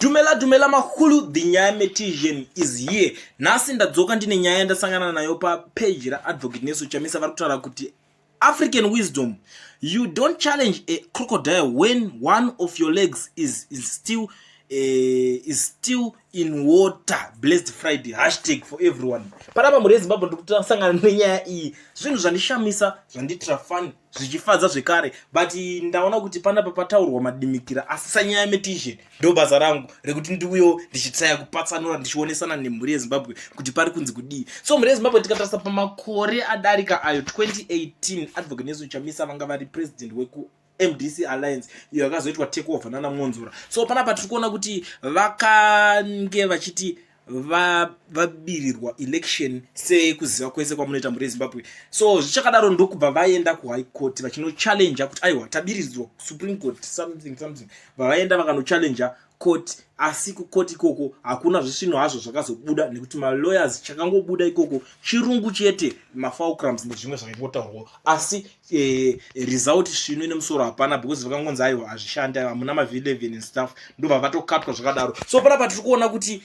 Dumela dumela mahulu, the nyaya metisian is here. Nhasi ndadzoka ndine nyaya yandasangana nayo papage raAdvocate Nelson Chamisa. Vari kutaura kuti African wisdom: you don't challenge a crocodile when one of your legs is still in water. Blessed Friday, hashtag for everyone. Panapa, mhuri yeZimbabwe, ndiri kutasangana nenyaya iyi. Zvinhu zvandishamisa, zvandiitira fun, zvichifadza zvekare, but ndaona kuti panapa pataurwa madimikira. Asi sanyaya metisian, ndo basa rangu rekuti ndiuyo ndichitraya kupatsanura, ndichionesana nemhuri yeZimbabwe kuti pari kunzi kudii. So mhuri yeZimbabwe, tikatarisa pamakore adarika ayo, 2018, Advocate Nelson Chamisa vanga vari president weku MDC Alliance iyo yakazoitwa take over nana Mwonzora. So panapa tiri kuona kuti vakange vachiti vabirirwa election, sekuziva kwese kwamunoita, mhuri yeZimbabwe. So zvichakadaro, ndokubva vaenda kuHigh Court vachinochallenja kuti aiwa, tabiridzwa, Supreme Court, something something. Vavaenda vakanochallenja court, asi kukoti ikoko hakuna zvisvino hazvo zvakazobuda, nekuti malawyers, chakangobuda ikoko chirungu chete, mafalcrums nezvimwe zvakangotaurwa, asi result svino ine musoro hapana, because vakangonzi aiwa, hazvishandi, hamuna maV11 and stuff, ndobva vatokatwa zvakadaro. So panapa tiri kuona kuti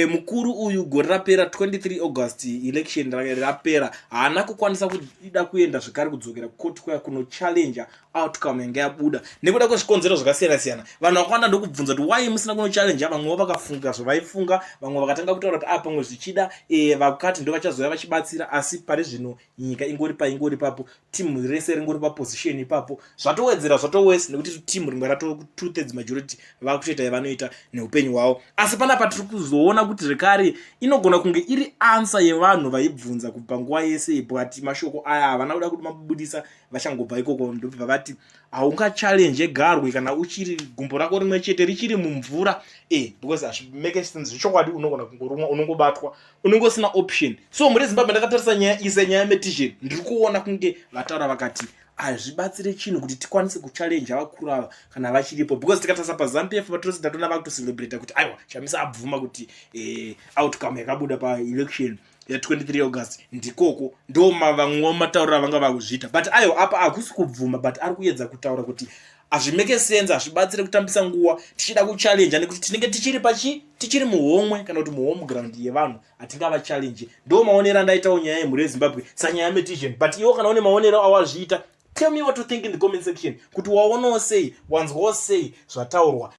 mukuru uyu, gore rapera 23 August, election rapera, haana kukwanisa kuida kuenda zvekare kudzokera kukoti kuya kunochallenja outcome yanga yabuda nekuda kwezvikonzero zvakasiyana siyana. Vanhu vakawanda ndokubvunza kuti why musina kunochallenja. Vamwewo vakafunga zvavaifunga, vamwe vakatanga kutaura kuti a ah, pamwe zvichida vakati ndo vachazouya vachibatsira. Asi pari zvino nyika ingori paingori papo, timu rese ringori paposition ipapo. Zvatowedzera, zvatowese, nekuti timu rimwe rato 2/3 majority, vakutoita yavanoita neupenyu hwavo. Asi panapa tiri kuzoona kuti zvekare inogona kunge iri answer yevanhu vaibvunza kubva nguva yese, but mashoko aya havana kuda kuti mabudisa vachangobva ikoko. Ndobva vati haungachallenge garwe kana uchiri gumbo rako rimwe chete richiri mumvura, because hazvimake sense. Zvechokwadi unogona kungorumwa, unongobatwa, unenge usina option. So muri Zimbabwe, ndakatarisa nyaya iyi senyaya yemetition, ndiri kuona kunge vataura vakati hazvibatsire chinhu kuti tikwanise kuchallenja vakuru ava kana vachiripo, because tikatarisa paZANU PF vatorisi, tatoona vakutocelebrata kuti aiwa, Chamisa abvuma kuti outcome yakabuda paelection ya23 August ndikoko. Ndo vamwewo matauriro avanga vakuzviita, but aiwa, apa hakusi kubvuma, but ari kuedza kutaura kuti hazvimake sense, hazvibatsire kutambisa nguva tichida kuchallenja, nekuti tinenge tichiri pachi tichiri muhomwe kana kuti muhome ground yevanhu, hatingavachallenge. Ndo maonero andaitawo nyaya yemhuri yeZimbabwe sanyaya yemetition. But iwo kana une maonero awazviita, tell me what to think in the comment section, kuti waonawo sei, wanzwawo sei zvataurwa.